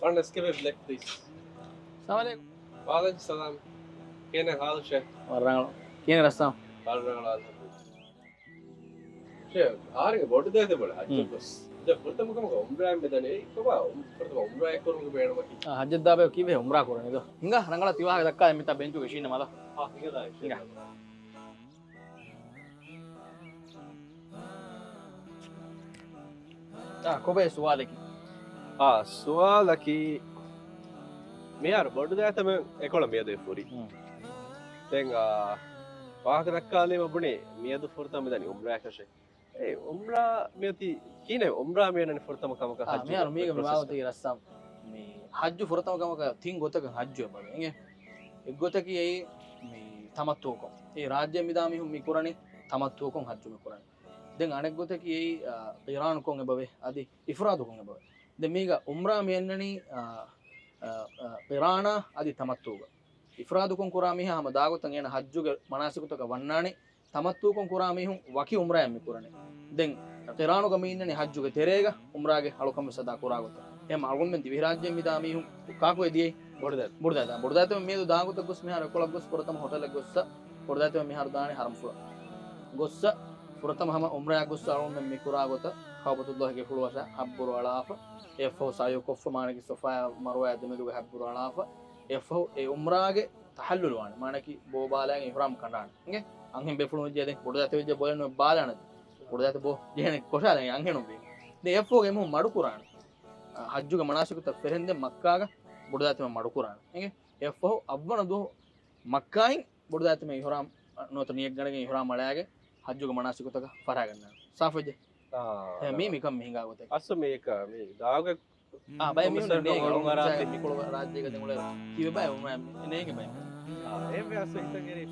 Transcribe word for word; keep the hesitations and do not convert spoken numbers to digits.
One escape black, please. ސަލާމަލައިކުމް. ވަޢަލައިކުމް ސަލާމް. ކިހިނެއް ހާލު ޝޭޚް؟ ވަރަށް ރަނގަޅު. ކިހިނެއް ރައްސާން؟ ވަރަށް ރަނގަޅު އަލްޙަމްދުލިއްލާހް. ޝޭޚް، އަހަރެންގެ ބޮޑު ދައިތަ ބޮޑު ހައްޖަށް ހުން. ގޮސް. ދެ ފުރަތަމަ ކަމަކަށް އުމްރާއެއް މިދަނީ. ކޮބާ އުމް-، ފުރަތަމަ އުމްރާއެއް ކުރުމުގެ ބޭނުމަކީ؟ އާ، ހައްޖަށް ދާ ބަޔަކު ކީއްވެ އުމްރާ ކުރަނީ ދޯ؟ ހިނގާ ރަނގަޅަށް ތި ވާހަކަ ދައްކާލަން މިތާ ބެންޗުގެ އިށީންނަ މަދަ. އާ، ހިނގާ ދާ އިންޝާﷲ. އާ، ކޮބާ ސުވާލަކީ؟ އާ، ސުވާލަކީ، މިހާރު ބޮޑު ދައިތަ މެން އެކޮޅަށް މިއަދު އެ ފުރި. ހުން. ދެން، އާ، ވާހަކަ ދައްކާލީމަ ބުނި މިއަދު ފުރަތަމަ މިދަނީ އުމްރާއަކަށޭ. އޭ، އުމްރާ މިއޮތީ ކިހިނެއް އުމްރާ މިއަންނަނީ ފުރަތަމަ ކަމަކަށް އާ، ހައްޖު މިހާރު މީގެ ޕްރޮސެސް މިވާގޮތަކީ ރައްސާން. މި ހައްޖު ފުރަތަމަ ކަމަކަށް ތިން ގޮތަކަށް ހައްޖު އެބަވޭ އިނގޭ. އެއްގޮތަކީ އެއީ މި ތަމައްތުކޮށް. އެ ރާއްޖެ މިދާ މީހުން މި ކުރަނީ ތަމައްތުކޮށް ހައްޖު މި ކުރަނީ. ދެން އަނެއްގޮތަކީ އެއީ، އާ، ޤިރާނުކޮށް އެބަވޭ، އަދި އިފްރާދުކޮށް އެބަވޭ. ދެން މީގަ އުމްރާ މިއަންނަނީ، އާ، އާ، އާ، ޤިރާނާ އަދި ތަމައްތުގަ. އިފްރާދުކޮށް ކުރާ މީހާ ހަމަ ދާގޮތަށް އޭނަ ހައްޖުގެ މަނާސިކުތަކަށް ވަންނާނެ. ތަމައްތުކޮށް ކުރާ މީހުން ވަކި އުމްރާއެއް މި ކުރަނީ. ދެން ޤިރާނުގަ މި އިންނަނީ ހައްޖުގެ ތެރޭގަ އުމްރާގެ އަޅުކަން ވެސް އަދާ ކުރާ ގޮތަށް. އެހެން އަޅުގަނޑުމެން ދިވެހިރާއްޖެ މިދާ މީހުން ކާކު އެދިޔައީ؟ ބޮޑުދައިތަ. ބޮޑުދައިތަ. ބޮޑުދައިތަ މިއަދު ދާގޮތަށް ގޮސް މިހާރު އެކޮޅަށް ގޮސް ފުރަތަމަ ހޮޓެލަށް ގޮއްސަ. ބޮޑުދައިތަ މިހާރު ދާނީ ހަރަމްފުޅަށް. ގޮއްސަ ފުރަތަމަ ހަމަ އުމްރާއަށް ގޮއްސަ އަޅުގަނޑުމެން މި ކުރާ ގޮތަށް ކައުބަތުﷲގެ ފުޅުވަށަށް ހައްބުރު އަޅާފަ. އެއަށްފަހު ސަޢުޔު ކޮށްފަ މާނައަކީ ޞަފާ މަރުވާ ދެމެދުގަ ހައްބުރު އަޅާފަ. އެއަށްފަހު އެ އުމްރާގެ ތަޙައްލުލު ވާނެ. މާނައަކީ ބޯ ބާލާގެން އިޙްރާމް ކަނޑާނެ. އިނގޭ؟ އަންހެން ބޭފުޅުން ވެއްޖެއްޔާ ދެން ބޮޑުދައިތަ ވެއްޖެއްޔާ ބޯލެއް ނުބާލާނެ. ބޮޑުދައިތަ ބޯ ޖެހޭނެ ކޮށާލަން އަންހެނުން ވީ. ދެން އެއަށްފަހު އެމީހުން މަޑުކުރާނެ. އަ، ހައްޖުގެ މަނާސިކުތައް ފެށެންދެން މައްކާގަ ބޮޑުދައިތަ މަޑުކުރާނެ. އިނގޭ؟ އެއަށްފަހު އަށްވަނަ ދުވަހު މައްކާއިން ބޮޑުދައިތަ މި އިޙްރާމް، އަ، ނުވަތަ ނިޔަތް ގަނެގެން އިޙްރާމް އަޅާގެން ހައްޖުގެ މަނާސިކުތަކަށް ފަށާގަންނާނެ. ސާފުވެއްޖެ؟ އާ، އެ، މީ މިކަން މި ހިނގާ ގޮތެއް. އަސްލު މީ އެކަ، މީ ދާގެ އާ، ބައެއް މީހުން ނޭނގެ އަޅުގަނޑު މިކޮޅު ރާއްޖޭގަ ދެން އުޅޭ ކީއްވެ ބައެއް ނޭނގެ ބައެއް. އާ، އެއްވެ އަސްލު ހިތަށް އެރީ.